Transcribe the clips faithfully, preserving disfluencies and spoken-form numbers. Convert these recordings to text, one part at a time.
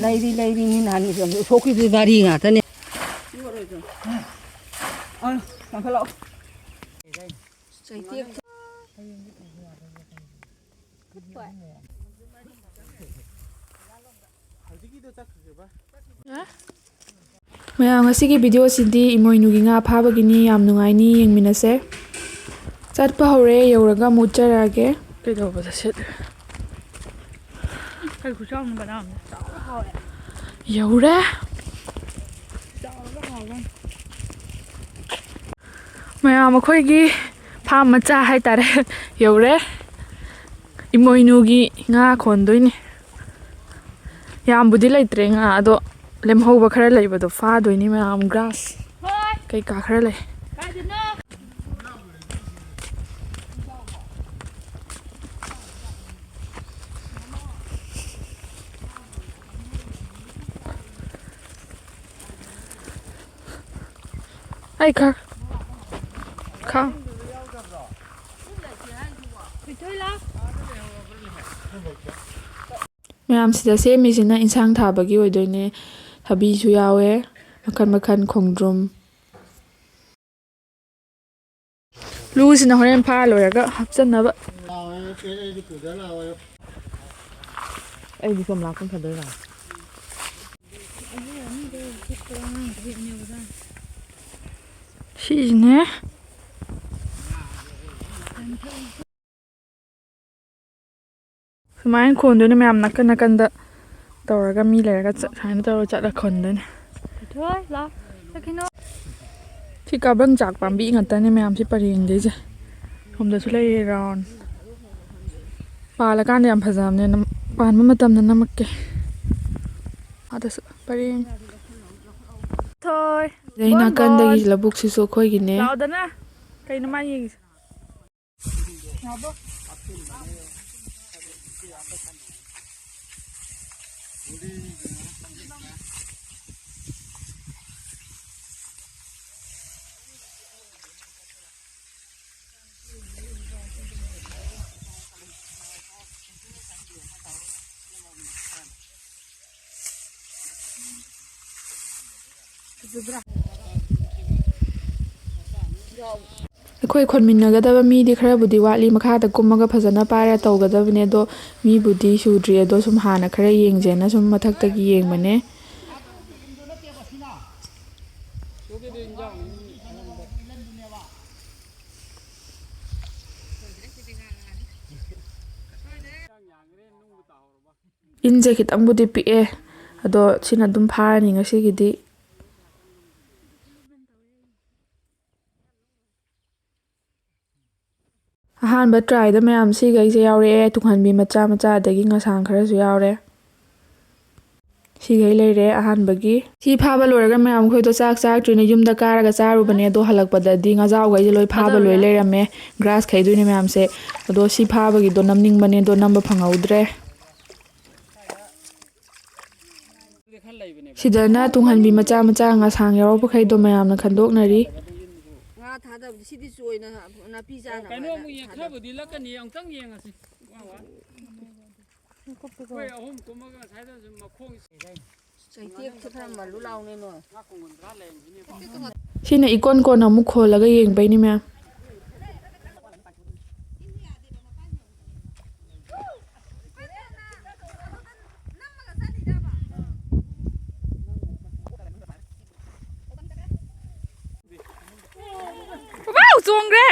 ꯂꯩꯔꯤ, ꯂꯩꯔꯤ, ꯃꯤ ꯅꯍꯥꯟ ꯁꯣꯛꯈꯤꯕꯗꯨ ꯒꯥꯔꯤ ꯉꯥꯛꯇꯅꯦ꯫ ꯑ, ꯀꯥꯈꯠꯂꯛꯑꯣ꯫ ꯃꯌꯥꯝ, ꯉꯁꯤꯒꯤ ꯚꯤꯗꯤꯑꯣꯁꯤꯗꯤ ꯏꯃꯣꯏꯅꯨꯒꯤ ꯉꯥ ꯐꯥꯕꯒꯤꯅꯤ꯫ ꯌꯥꯝ ꯅꯨꯡꯉꯥꯏꯅꯤ, ꯌꯦꯡꯃꯤꯟꯅꯁꯦ꯫ ꯆꯠꯄ ꯍꯧꯔꯦ, ꯌꯧꯔꯒ ꯑꯃꯨꯛ ꯎꯠꯆꯔꯛꯑꯒꯦ꯫ ꯀꯩꯗꯧꯕꯗ ꯁꯦꯠꯂꯤꯕ? ꯀꯩ ꯈꯨꯆꯥꯎꯅꯣ ꯕꯗꯥꯝ꯫ ꯌꯧꯔꯦ꯫ ꯃꯌꯥꯝ, ꯑꯩꯈꯣꯏꯒꯤ ꯐꯥꯝ ꯃꯆꯥ ꯍꯥꯏꯇꯥꯔꯦ ꯌꯧꯔꯦ꯫ ꯏꯃꯣꯏꯅꯨꯒꯤ ꯉꯥ ꯈꯣꯟꯗꯣꯏꯅꯦ꯫ ꯌꯥꯝꯕꯨꯗꯤ ꯂꯩꯇ꯭ꯔꯦ ꯉꯥ, ꯑꯗꯣ ꯂꯦꯝꯍꯧꯕ ꯈꯔ ꯂꯩꯕꯗꯣ ꯐꯥꯗꯣꯏꯅꯤ ꯃꯌꯥꯝ꯫ ꯒ꯭ꯔꯥꯁ ꯀꯩꯀꯥ ꯈꯔ ꯂꯩ꯫ ꯑꯩ ꯈꯔ ꯈꯥ-, ꯃꯌꯥꯝ, ꯁꯤꯗ ꯁꯦꯝꯃꯤꯁꯤꯅ ꯏꯟꯁꯥꯡ ꯊꯥꯕꯒꯤ ꯑꯣꯏꯗꯣꯏꯅꯦ꯫ ꯊꯕꯤꯁꯨ ꯌꯥꯎꯋꯦ, ꯃꯈꯟ ꯃꯈꯟ, ꯈꯣꯡꯗ꯭ꯔꯨꯝ꯫ ꯂꯨꯁꯤꯅ ꯍꯣꯔꯦꯟ ꯐꯥ ꯂꯣꯏꯔꯒ ꯍꯥꯞꯆꯟꯅꯕ꯫ ꯑꯩꯗꯤ ꯁꯣꯝ ꯂꯥꯛꯄꯅ ꯐꯗꯣꯏꯔꯥ? ꯁꯤꯁꯤꯅꯦ꯫ ꯁꯨꯃꯥꯏꯅ ꯈꯣꯟꯗꯣꯏꯅꯦ ꯃꯌꯥꯝ, ꯅꯥꯀꯟ ꯅꯥꯀꯟꯗ ꯇꯧꯔꯒ, ꯃꯤ ꯂꯩꯔꯒ ꯆꯠ-, ꯁꯨꯃꯥꯏꯅ ꯇꯧꯔꯒ ꯆꯠꯂ ꯈꯣꯟꯗꯣꯏꯅꯦ꯫ ꯊꯣꯏ, ꯂꯥꯎ꯫ ꯆꯠꯈꯤꯅꯣ꯫ ꯁꯤ ꯀꯥꯕ꯭ꯔꯪ ꯆꯥꯛ ꯄꯥꯝꯕꯤ ꯉꯥꯛꯇꯅꯦ ꯃꯌꯥꯝꯁꯤ ꯄꯔꯦꯡꯗꯩꯁꯦ꯫ ꯁꯣꯝꯗꯁꯨ ꯂꯩꯔꯦ ꯔꯥꯎꯟ꯫ ꯄꯥꯜꯂꯀꯥꯟꯗ ꯌꯥꯝ ꯐꯖꯕꯅꯦ꯫ ꯅꯝ-, ꯄꯥꯟꯕ ꯃꯇꯝꯗ ꯅꯝꯃꯛꯀꯦ꯫ ꯑꯥꯗꯁꯨ ꯄꯔꯦꯡ꯫ ꯊꯣꯏ꯫ ꯑꯗꯩ ꯕꯣꯟ ꯅꯥꯀꯟꯗꯒꯤ ꯕꯣꯟ꯫ ꯂꯧꯕꯨꯛꯁꯤꯁꯨ ꯑꯩꯈꯣꯏꯒꯤꯅꯦ꯫ ꯂꯥꯎꯗꯅ꯫ ꯀꯩꯅꯣ ꯃꯥ ꯌꯦꯡꯉꯤꯁꯦ? ꯑꯩꯈꯣꯏ ꯈꯣꯟꯃꯤꯟꯅꯒꯗꯕ ꯃꯤꯗꯤ ꯈꯔꯕꯨꯗꯤ ꯋꯥꯠꯂꯤ, ꯃꯈꯥꯗ ꯀꯨꯝꯃꯒ ꯐꯖꯅ ꯄꯥꯏꯔ ꯇꯧꯒꯗꯕꯅꯦ, ꯑꯗꯣ ꯃꯤꯕꯨꯗꯤ ꯁꯨꯗ꯭ꯔꯤ꯫ ꯑꯗꯣ ꯁꯨꯝ ꯍꯥꯟꯅ ꯈꯔ ꯌꯦꯡꯁꯦꯅ ꯁꯨꯝ ꯃꯊꯛꯇꯒꯤ ꯌꯦꯡꯕꯅꯦ꯫ ꯏꯟꯁꯦ ꯈꯤꯇꯪꯕꯨꯗꯤ ꯄꯤꯛꯑꯦ, ꯑꯗꯣ ꯁꯤꯅ ꯑꯗꯨꯝ ꯐꯥꯔꯅꯤ ꯉꯁꯤꯒꯤꯗꯤ꯫ ꯑꯍꯥꯟꯕ ꯇ꯭ꯔꯥꯏꯗ ꯃꯌꯥꯝ ꯁꯤꯈꯩꯁꯦ ꯌꯥꯎꯔꯛꯑꯦ, ꯇꯨꯡꯍꯟꯕꯤ ꯃꯆꯥ ꯃꯆꯥ, ꯑꯗꯒꯤ ꯉꯁꯥꯡ ꯈꯔꯁꯨ ꯌꯥꯎꯔꯦ꯫ ꯁꯤꯈꯩ ꯂꯩꯔꯦ ꯑꯍꯥꯟꯕꯒꯤ꯫ ꯁꯤ ꯐꯥꯕ ꯂꯣꯏꯔꯒ ꯃꯌꯥꯝ ꯑꯩꯈꯣꯏꯗꯣ ꯆꯥꯛ ꯆꯥꯛꯇ꯭ꯔꯤꯅ ꯌꯨꯝꯗ ꯀꯥꯔꯒ ꯆꯥꯔꯨꯕꯅꯦ, ꯑꯗꯣ ꯍꯜꯂꯛꯄꯗꯗꯤ ꯉꯥꯖꯥꯎꯈꯩꯁꯦ ꯂꯣꯏ ꯐꯥꯕ ꯂꯣꯏ ꯂꯩꯔꯝꯃꯦ꯫ ꯒ꯭ꯔꯥꯁ ꯈꯩꯗꯣꯏꯅꯦ ꯃꯌꯥꯝꯁꯦ꯫ ꯑꯗꯣ ꯁꯤ ꯐꯥꯕꯒꯤꯗꯣ ꯅꯝꯅꯤꯡꯕꯅꯦ, ꯑꯗꯣ ꯅꯝꯕ ꯐꯪꯍꯧꯗ꯭ꯔꯦ꯫ ꯁꯤꯗꯅ ꯇꯨꯡꯍꯟꯕꯤ ꯃꯆꯥ ꯃꯆꯥ ꯉꯁꯥꯡ ꯌꯥꯎꯔꯛꯄꯈꯩꯗꯣ ꯃꯌꯥꯝꯅ ꯈꯟꯗꯣꯛꯅꯔꯤ꯫ ꯉꯥ ꯊꯥꯗꯕꯗꯤ ꯁꯤꯗꯤ ꯆꯣꯏꯅ ꯅꯥꯄꯤ ꯆꯥꯅꯕ ꯀꯩꯅꯣ ꯑꯃꯨꯛ ꯌꯦꯡ-, ꯊꯥꯗꯕ꯫ ꯈꯔꯕꯨꯗꯤ ꯂꯛꯀꯅꯤ, ꯑꯃꯨꯛꯇꯪ ꯌꯦꯡꯉꯁꯤ꯫ ꯑꯩꯈꯣꯏ ꯑꯍꯨꯝ ꯀꯨꯝꯃꯒ ꯉꯁꯥꯏꯗ ꯁꯨꯝ ꯃꯈꯣꯡ ꯆꯩꯇꯦꯛꯁꯦ ꯈꯔ ꯃꯜꯂꯨ ꯂꯥꯎꯅꯦ ꯅꯣꯏ꯫ ꯁꯤꯅ ꯏꯀꯣꯟ ꯀꯣꯟꯅ ꯑꯃꯨꯛ ꯈꯣꯜꯂꯒ ꯌꯦꯡꯕꯩꯅꯤ ꯃꯌꯥꯝ꯫ ꯋꯥꯎ, ꯆꯣꯡꯈ꯭ꯔꯦ꯫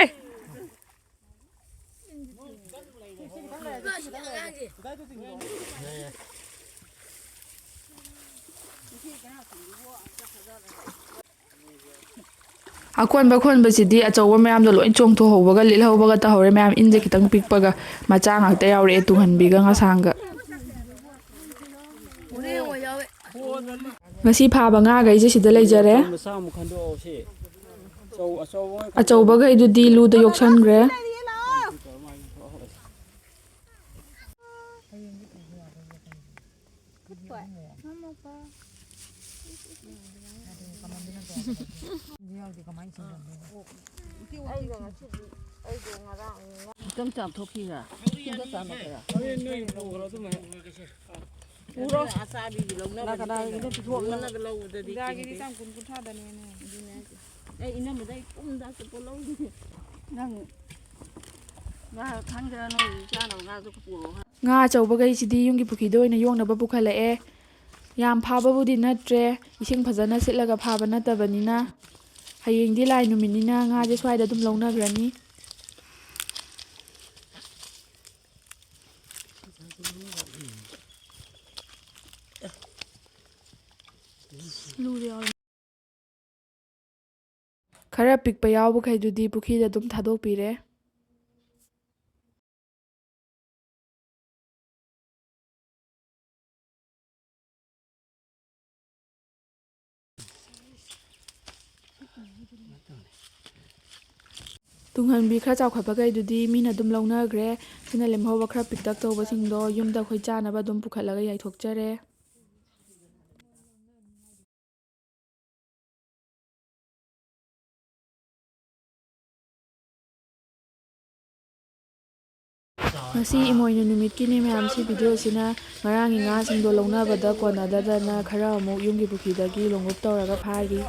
ꯑꯀꯣꯟꯕ ꯈꯣꯟꯕꯁꯤꯗꯤ ꯑꯆꯧꯕ ꯃꯌꯥꯝꯗꯣ ꯂꯣꯏ ꯆꯣꯡꯊꯣꯛꯍꯧꯕꯒ ꯂꯤꯠꯍꯧꯕꯒ ꯇꯧꯍꯧꯔꯦ ꯃꯌꯥꯝ꯫ ꯏꯟꯁꯦ ꯈꯤꯇꯪ ꯄꯤꯛꯄꯒ ꯃꯆꯥ ꯉꯥꯛꯇ ꯌꯥꯎꯔꯛꯑꯦ, ꯇꯨꯡꯍꯟꯕꯤꯒ ꯉꯁꯥꯡꯒ꯫ ꯉꯁꯤ ꯐꯥꯕ ꯉꯥꯈꯩꯁꯦ ꯁꯤꯗ ꯂꯩꯖꯔꯦ꯫ ꯃꯆꯥ ꯑꯃꯨꯛ ꯈꯟꯗꯣꯛꯑꯣ ꯁꯤ꯫ ꯑꯆꯧ-, ꯑꯆꯧꯕ ꯑꯣꯏꯅ ꯈꯟꯗꯣꯛꯑꯣ꯫ ꯑꯆꯧꯕꯈꯩꯗꯨꯗꯤ ꯂꯨꯗ ꯌꯣꯛꯁꯟꯈ꯭ꯔꯦ꯫ ꯑꯝꯇꯪ ꯆꯥꯝꯊꯣꯛꯈꯤꯒ꯫ ꯁꯤꯒ ꯆꯥꯝꯃꯛꯀꯦꯔꯥ? ꯍꯣꯔꯦꯟ ꯅꯣꯏ ꯄꯨꯈ꯭ꯔꯣ ꯑꯗꯨꯝ ꯍꯦꯛ꯫ ꯄꯨꯔꯣ꯫ ꯑꯆꯥꯕꯤꯒꯤ ꯂꯧꯅꯕꯗꯤ ꯀꯅꯥ ꯀꯅꯥꯒꯤꯅꯣ ꯄꯤꯊꯣꯛꯅꯕ? ꯌꯣꯟꯅꯕ ꯂꯧꯕꯗꯗꯤ ꯏꯟꯗꯤꯌꯥꯒꯤꯗꯤ ꯀꯦꯖꯤꯗ ꯆꯥꯝ ꯀꯨꯟ ꯀꯨꯟꯊ꯭ꯔꯥꯗꯅꯦꯅꯦ꯫ ꯑꯗꯨꯅꯦ ꯍꯥꯏꯁꯦ꯫ ꯑꯩ ꯏꯅꯝꯃꯗ ꯑꯩ ꯄꯨꯡꯗ ꯆꯠꯄ ꯂꯧꯗꯦ꯫ ꯅꯪ ꯉꯥ ꯊꯥꯡꯖꯔ ꯅꯣꯏ ꯆꯥꯅꯕ ꯉꯥꯁꯨ ꯄꯨꯔꯛꯑꯣ꯫ ꯉꯥ ꯑꯆꯧꯕꯈꯩꯁꯤꯗꯤ ꯌꯨꯝꯒꯤ ꯄꯨꯈ꯭ꯔꯤꯗ ꯑꯣꯏꯅ ꯌꯣꯛꯅꯕ ꯄꯨꯈꯠꯂꯛꯑꯦ꯫ ꯌꯥꯝ ꯐꯥꯕꯕꯨꯗꯤ ꯅꯠꯇ꯭ꯔꯦ, ꯏꯁꯤꯡ ꯐꯖꯅ ꯁꯤꯠꯂꯒ ꯐꯥꯕ ꯅꯠꯇꯕꯅꯤꯅ꯫ ꯍꯌꯦꯡꯗꯤ ꯂꯥꯏ ꯅꯨꯃꯤꯠꯅꯤꯅ ꯉꯥꯁꯦ ꯁ꯭ꯋꯥꯏꯗ ꯑꯗꯨꯝ ꯂꯧꯅꯈ꯭ꯔꯅꯤ꯫ ꯈꯔ ꯄꯤꯛꯄ ꯌꯥꯎꯕꯈꯩꯗꯨꯗꯤ ꯄꯨꯈ꯭ꯔꯤꯗ ꯑꯗꯨꯝ ꯊꯥꯗꯣꯛꯄꯤꯔꯦ꯫ ꯇꯨꯡꯍꯟꯕꯤ ꯈꯔ ꯆꯥꯎꯈꯠꯄꯈꯩꯗꯨꯗꯤ ꯃꯤꯅ ꯑꯗꯨꯝ ꯂꯧꯅꯈ꯭ꯔꯦ꯫ ꯁꯤꯅ ꯂꯦꯝꯍꯧꯕ ꯈꯔ ꯄꯤꯛꯇꯛ ꯇꯧꯕꯁꯤꯡꯗꯣ ꯌꯨꯝꯗ ꯑꯩꯈꯣꯏ ꯆꯥꯅꯕ ꯑꯗꯨꯝ ꯄꯨꯈꯠꯂꯒ ꯌꯥꯏꯊꯣꯛꯆꯔꯦ꯫ ꯉꯁꯤ ꯏꯃꯣꯏꯅꯨ ꯅꯨꯃꯤꯠꯀꯤꯅꯤ ꯃꯌꯥꯝꯁꯤ꯫ ꯚꯤꯗꯤꯑꯣꯁꯤꯅ ꯉꯔꯥꯡꯒꯤ ꯉꯥꯁꯤꯡꯗꯣ ꯂꯧꯅꯕꯗ ꯀꯣꯟꯅꯗꯗꯅ ꯈꯔ ꯑꯃꯨꯛ ꯌꯨꯝꯒꯤ ꯄꯨꯈ꯭ꯔꯤꯗꯒꯤ ꯂꯣꯡꯎꯞ ꯇꯧꯔꯒ ꯐꯥꯔꯤ꯫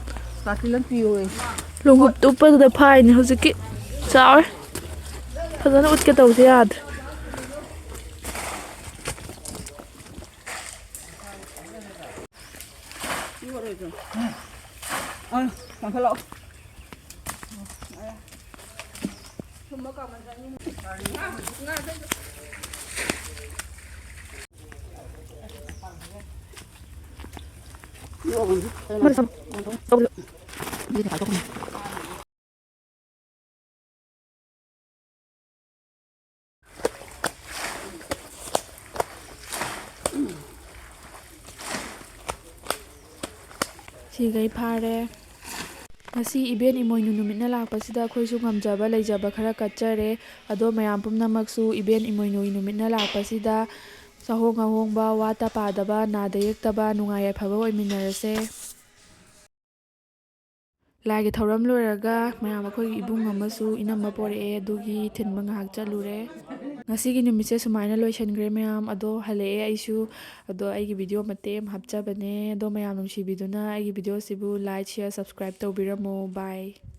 ꯂꯣꯡꯎꯞ ꯎꯞꯄꯗꯨꯗ ꯐꯥꯏꯅꯦ ꯍꯧꯖꯤꯛꯀꯤ꯫ ꯆꯥꯎꯔꯦ꯫ ꯐꯖꯅ ꯎꯠꯀꯦ ꯇꯧꯁꯦ ꯌꯥꯗ꯭ꯔꯦ꯫ ꯁꯤꯈꯩ ꯐꯥꯔꯦ꯫ ꯉꯁꯤ ꯏꯕꯦꯟ ꯏꯃꯣꯏꯅꯨ ꯅꯨꯃꯤꯠꯅ ꯂꯥꯛꯄꯁꯤꯗ ꯑꯩꯈꯣꯏꯁꯨ ꯉꯝꯖꯕ ꯂꯩꯖꯕ ꯈꯔ ꯀꯠꯆꯔꯦ꯫ ꯑꯗꯣ ꯃꯌꯥꯝ ꯄꯨꯝꯅꯃꯛꯁꯨ ꯏꯕꯦꯟ ꯏꯃꯣꯏꯅꯨꯒꯤ ꯅꯨꯃꯤꯠꯅ ꯂꯥꯛꯄꯁꯤꯗ ꯆꯥꯍꯣꯡ ꯉꯥꯍꯣꯡꯕ, ꯋꯥꯠꯇ ꯄꯥꯗꯕ, ꯅꯥꯗ ꯌꯦꯛꯇꯕ, ꯅꯨꯡꯉꯥꯏ ꯌꯥꯏꯐꯕ ꯑꯣꯏꯃꯤꯟꯅꯔꯁꯦ꯫ ꯂꯥꯏꯒꯤ ꯊꯧꯔꯝ ꯂꯣꯏꯔꯒ ꯃꯌꯥꯝ ꯑꯩꯈꯣꯏꯒꯤ ꯏꯕꯨꯡ ꯑꯃꯁꯨ ꯏꯅꯝꯃ ꯄꯣꯔꯛꯑꯦ, ꯑꯗꯨꯒꯤ ꯊꯤꯟꯕ ꯉꯥꯏꯍꯥꯛ ꯆꯠꯂꯨꯔꯦ꯫ ꯉꯁꯤꯒꯤ ꯅꯨꯃꯤꯠꯁꯦ ꯁꯨꯃꯥꯏꯅ ꯂꯣꯏꯁꯤꯟꯈ꯭ꯔꯦ ꯃꯌꯥꯝ꯫ ꯑꯗꯣ ꯍꯜꯂꯛꯑꯦ ꯑꯩꯁꯨ꯫ ꯑꯗꯣ ꯑꯩꯒꯤ ꯚꯤꯗꯤꯑꯣ ꯃꯇꯦꯛ ꯑꯃ ꯍꯥꯞꯆꯕꯅꯦ꯫ ꯑꯗꯣ ꯃꯌꯥꯝ ꯅꯨꯡꯁꯤꯕꯤꯗꯨꯅ ꯑꯩꯒꯤ ꯚꯤꯗꯤꯑꯣꯁꯤꯕꯨ like, share, subscribe ꯇꯧꯕꯤꯔꯝꯃꯣ꯫ Bye꯫